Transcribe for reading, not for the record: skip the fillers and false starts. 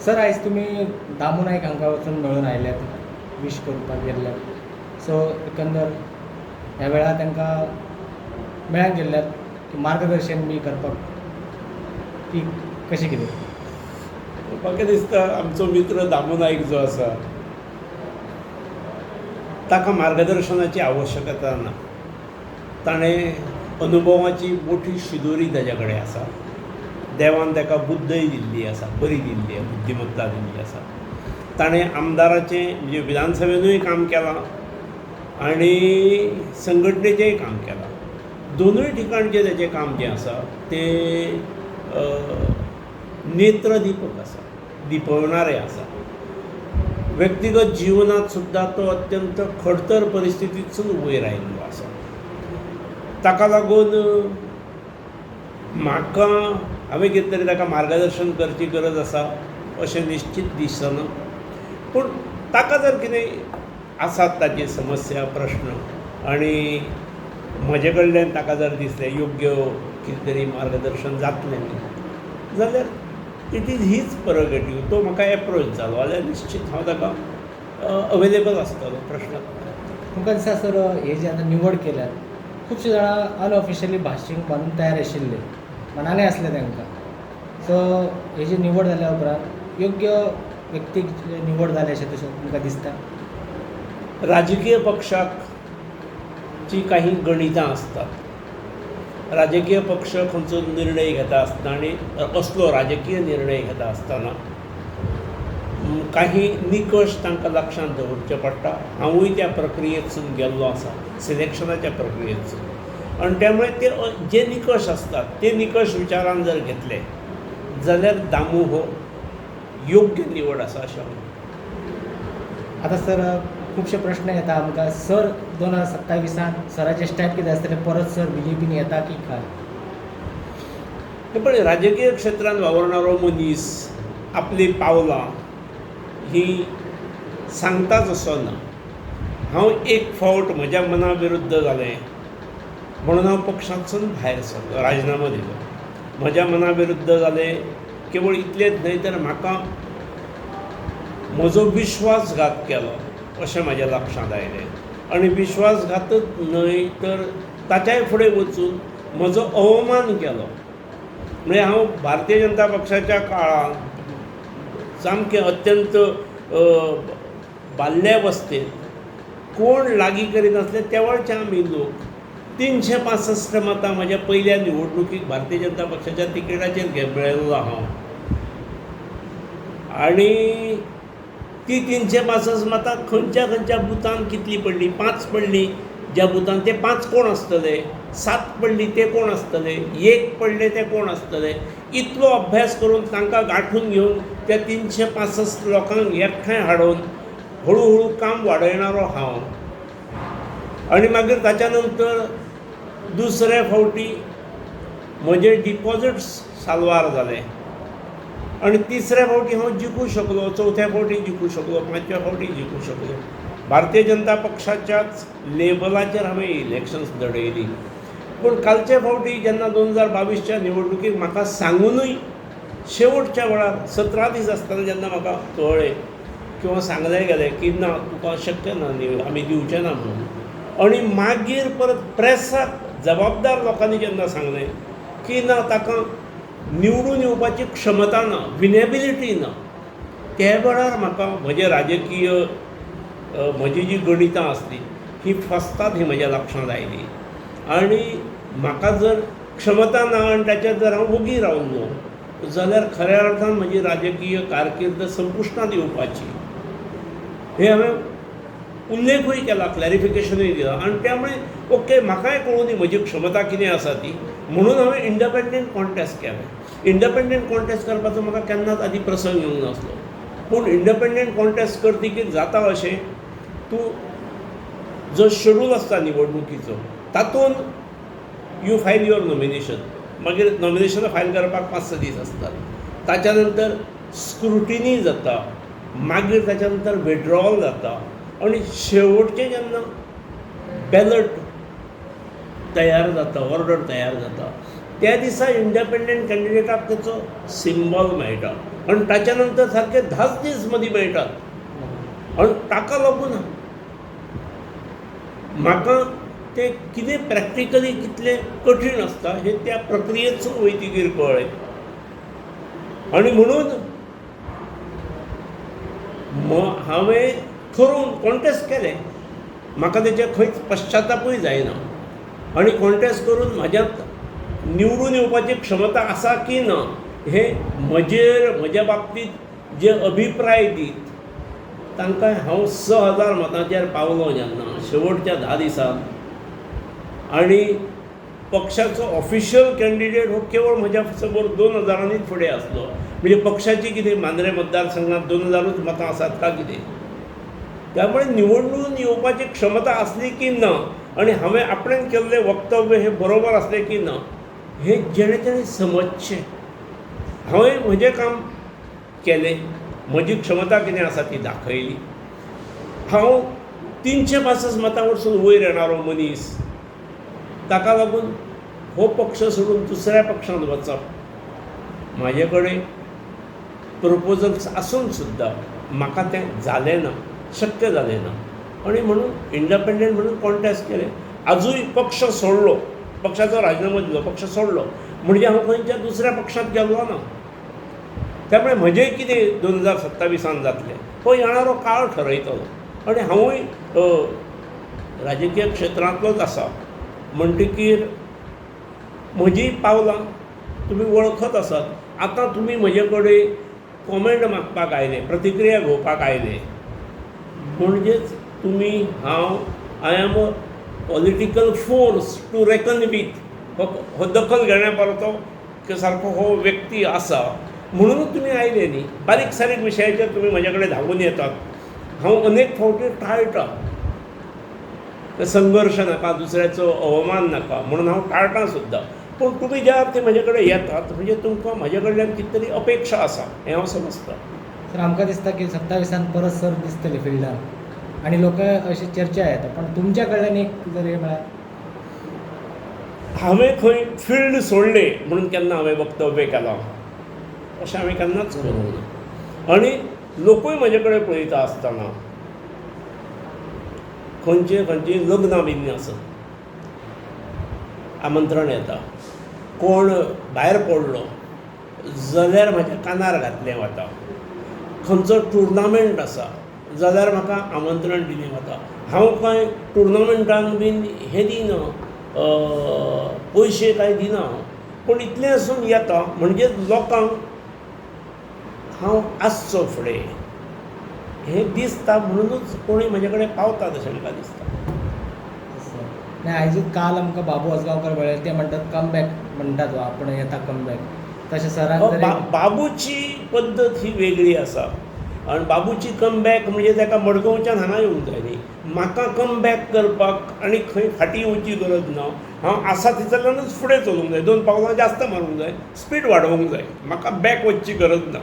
Sir, आयज तुमी दामू नायक हांकां वचून मेळून आयल्यात, वीश करपाक गेल्ल्यात. सो एकंदर ह्या वेळार तांकां मेळूंक गेल्ल्यात की मार्गदर्शन बी करपाक की कशें कितें? म्हाका दिसता, आमचो मित्र दामू नायक जो आसा ताका मार्गदर्शनाची आवश्यकता ना. ताणें अनुभवाची मोठी शिदोरी ताच्या कडेन आसा. देवान ताका बुद्दय दिल्ली आसा, बरी दिल्ली आसा, बुद्धिमत्ता दिल्ली आसा. ताणें आमदाराचें, म्हणजे विधानसभेनूय काम केलां आनी संघटनेचेंय काम केलां. दोनूय ठिकाणचें ताचें काम जें आसा तें नेत्रदिपक आसा, दिपवणारें आसा. व्यक्तिगत जिवनांत सुद्दां तो अत्यंत खडतर परिस्थितींतसून वयर आयिल्लो आसा. ताका लागून म्हाका हांवें कितें तरी ताका मार्गदर्शन करची गरज आसा अशें निश्चीत दिसना. पूण ताका जर कितें आसात ताची समस्या, प्रश्न आनी म्हजे कडल्यान ताका जर दिसलें योग्य कितें तरी मार्गदर्शन जातलें न्ही जाल्यार it is his prerogative. तो म्हाका एप्रोच जालो जाल्यार निश्चीत हांव ताका अवेलेबल आसतलो, प्रश्न ना. तुमकां दिसता सर, हे जे आतां निवड केल्यात, खुबशे जाणां अनऑफिशियली भाशींग बांदून तयार आशिल्ले, मनानय आसलें तांकां. सो हेजी निवड जाल्या उपरांत योग्य व्यक्तीक निवड जाली अशें तशें तुमकां दिसता? राजकीय पक्षाक जी काही गणितां आसतात, राजकीय पक्ष खंयचो निर्णय घेता आसतना आनी असलो राजकीय निर्णय घेता आसतना काही निकश तांकां लक्षांत दवरचे पडटा. हांवूय त्या प्रक्रियेंतसून गेल्लो आसा, सिलेक्शनाच्या प्रक्रियेंतसून. आनी त्यामुळे ते जे निकश आसतात ते निकश विचारान जर घेतले जाल्यार दामू हो योग्य निवड आसा अशें हांव. आतां सर, खुबशे प्रश्न येता आमकां. सर, 2027आन सराचे स्टेप कितें आसतले? परत सर बीजेपीन येता की काय? पण राजकीय क्षेत्रांत वावुरणारो मनीस आपलीं पावलां ही सांगताच असो ना. हांव एक फावट म्हज्या मना विरुद्ध जालें म्हणून हांव पक्षांतसून भायर सरलो, राजिनामो दिलो. म्हज्या मना विरुद्ध जालें केवळ इतलेंच न्हय तर म्हाका म्हजो विश्वासघात केलो अशें म्हज्या लक्षांत आयलें. आनी विश्वासघातच न्हय तर ताच्याय फुडें वचून म्हजो अवमान केलो. म्हणजे हांव भारतीय जनता पक्षाच्या काळांत सामकें अत्यंत बाल्यावस्थेंत, कोण लागीं करिनासले तेवळचे आमी लोक 365 मतां म्हज्या पयल्या निवडणुकीक भारतीय जनता पक्षाच्या तिकेटाचेर मेळयल्लो हांव. आनी ती 365 मतां खंयच्या खंयच्या बुथान कितली पडली, 5 पडली ज्या बुथान ते 5 कोण आसतले, 7 पडली ते कोण आसतले, 1 पडले ते कोण आसतले, इतलो अभ्यास करून तांकां गांठून घेवन त्या 365 लोकांक एकठांय हाडून हळू हळू काम वाडयणारो हांव. आनी मागीर ताच्या नंतर दुसरे फावटी म्हजे डिपॉजिट्स साल्वार जाले आनी तिसऱ्या फावटी हांव जिखूं शकलो, चवथ्या फावटी जिखूं शकलो, पांचव्या फावटी जिखूं शकलो. भारतीय जनता पक्षाच्याच लेबलाचेर हांवें इलेक्शन्स लडयली. पूण कालचे फावटी जेन्ना 2022च्या निवडणुकीक म्हाका सांगुनूय शेवटच्या वेळार 17 दीस आसतना जेन्ना म्हाका कळ्ळें किंवा सांगलें गेलें की ना, तुका शक्य ना, आमी दिवचे ना म्हणून, आनी मागीर परत प्रेसाक जबाबदार लोकांनी जेन्ना सांगलें की ना, ताका निवडून येवपाची क्षमता ना, विनेबिलिटी ना, त्या वेळार म्हाका म्हजें राजकीय म्हजी जी गणितां आसली ही फसतात ही म्हज्या लक्षांत आयली. आनी म्हाका जर क्षमता ना आनी ताचेर जर हांव वोगी रावलो जाल्यार खऱ्या अर्थान म्हजी राजकीय कारकीर्द संपुश्टांत येवपाची. हें हांवें उल्लेखूय केला, क्लॅरिफिकेशनूय दिलां. आनी त्यामुळे ओके, म्हाकाय कळूं दी म्हजी क्षमता कितें आसा ती, म्हणून हांवें इंडपेंडंट कॉन्टेस्ट केलें. इंडपेंडंट कॉन्टेस्ट करपाचो म्हाका केन्नाच आदीं प्रसंग येवंक नासलो. पूण इंडपेंडंट कॉन्टेस्ट करतकीर जाता अशें, तूं जो शेड्यूल आसता निवडणुकीचो तातूंत you file your nomination. मागीर नॉमिनेशन फायल करपाक 5-6 दीस आसतात. ताच्या नंतर स्क्रुटिनी जाता, मागीर ताच्या नंतर विड्रॉल जाता आनी शेवटचें जेन्ना बॅलट तयार जाता, ऑर्डर तयार जाता, त्या दिसा इंडिपेंडंट कॅन्डिडेटाक ताचो सिंबॉल मेळटा आनी ताच्या नंतर सारके 10 दीस मदीं मेळटात आनी ताका लागून म्हाका तें कितें प्रॅक्टिकली कितलें कठीण आसता हें त्या प्रक्रियेंतसून वयतकीर कळ्ळें. आनी म्हणून हांवें थरोवन कॉन्टेस्ट केलें, म्हाका तेचेर खंयच पश्चातापूय जायना आनी कॉन्टेस्ट करून म्हाज्यांत निवडून येवपाची क्षमता आसा की ना हें म्हजेर म्हज्या बाबतींत जे अभिप्राय दीत तांकां हांव 6000 मतांचेर पावलो जेन्ना शेवटच्या 10 दिसांक आनी पक्षाचो ऑफिशियल कॅन्डिडेट हो केवळ म्हज्या समोर 2000नीच फुडें आसलो. म्हणजे पक्षाची कितें मांद्रें मतदारसंघात 2000ूच मतां आसात का कितें, त्यामुळे निवडून येवपाची क्षमता आसली की ना आनी हांवें आपणें केल्लें वक्तव्य हें बरोबर आसलें की ना हें जेणें तेणें समजचें. हांवें म्हजें काम केलें, म्हजी क्षमता कितें आसा ती दाखयली. हांव 365 मतां वरसून वयर येणारो मनीस, ताका लागून हो पक्ष सोडून दुसऱ्या पक्षांत वचप म्हाजे कडेन प्रपोजल्स आसून सुद्दां म्हाका तें जालें ना, शक्य जालें ना आनी म्हणून इंडिपेंडंट म्हणून कॉन्टेस्ट केलें. आजूय पक्ष सोडलो, पक्षाचो राजिनामो दिलो, पक्ष सोडलो म्हणजे हांव खंयच्या दुसऱ्या पक्षांत गेल्लो ना. त्यामुळे म्हजें कितें 2027 जातलें हो येणारो काळ ठरयतलो आनी हांवूय राजकीय क्षेत्रांतलोच आसा म्हणटकीर म्हजी पावलां तुमी वळखत आसात. आतां तुमी म्हजे कडेन कॉमेंट मागपाक आयले, प्रतिक्रिया घेवपाक आयले, म्हणजेच तुमी हांव I am a political force to reckon with हो दखल घेण्या पारतो सारको हो व्यक्ती आसा म्हणूनच तुमी आयले न्ही. बारीक सारीक विशयाचेर तुमी म्हजे कडेन धांवून येतात. हांव अनेक फावटी टाळटा, संघर्श नाका, दुसऱ्याचो अवमान नाका म्हणून हांव टाळटा सुद्दां. पूण तुमी ज्या अर्थी म्हजे कडेन येतात म्हणजे तुमकां म्हजे कडल्यान कितें तरी अपेक्षा आसा हें हांव समजतां. सर आमकां दिसता की 27 परत सर दिसतले फिल्डार आनी लोक अशी चर्चा येता, पण तुमच्या कडल्यान एक जर हे म्हळ्यार हांवें खंय फिल्ड सोडलें म्हणून केन्ना हांवें वक्तव्य केलां अशें हांवें केन्नाच करूंक ना. आनी लोकूय म्हजे कडेन पळयता आसतना खंयचे खंयची लग्नां बिग्नां आसत, आमंत्रण येता, कोण भायर पडलो जाल्यार म्हज्या कानार घातलें वता, खंयचो टुर्नामेंट आसा जाल्यार म्हाका आमंत्रण दिलें वता. हांव कांय टुर्नामेंटान बीन हें दिना, पयशे कांय दिना, पूण इतलें आसून येता म्हणजे लोकांक हांव आसचो फुडें हें दिसता म्हणुनूच कोणूय म्हजे कडेन पावता तशें म्हाका दिसता. नाही आयजूच काल आमकां बाबू आजगांवकर मेळ्ळे, ते म्हणटात कमबॅक म्हणटात आपण येता कमबॅक. तशें सरान बाबूची पद्दत ही वेगळी आसा आनी बाबूची कमबॅक म्हणजे ताका मडगांवच्यान हांगा येवंक जाय न्ही. म्हाका कमबॅक करपाक आनी खंय फाटीं येवची गरज ना. हांव आसा थंयसरल्यानूच फुडें चलूंक जाय, 2 पावलां जास्त मारूंक जाय, स्पीड वाडोवंक जाय, म्हाका बॅक वचची गरज ना.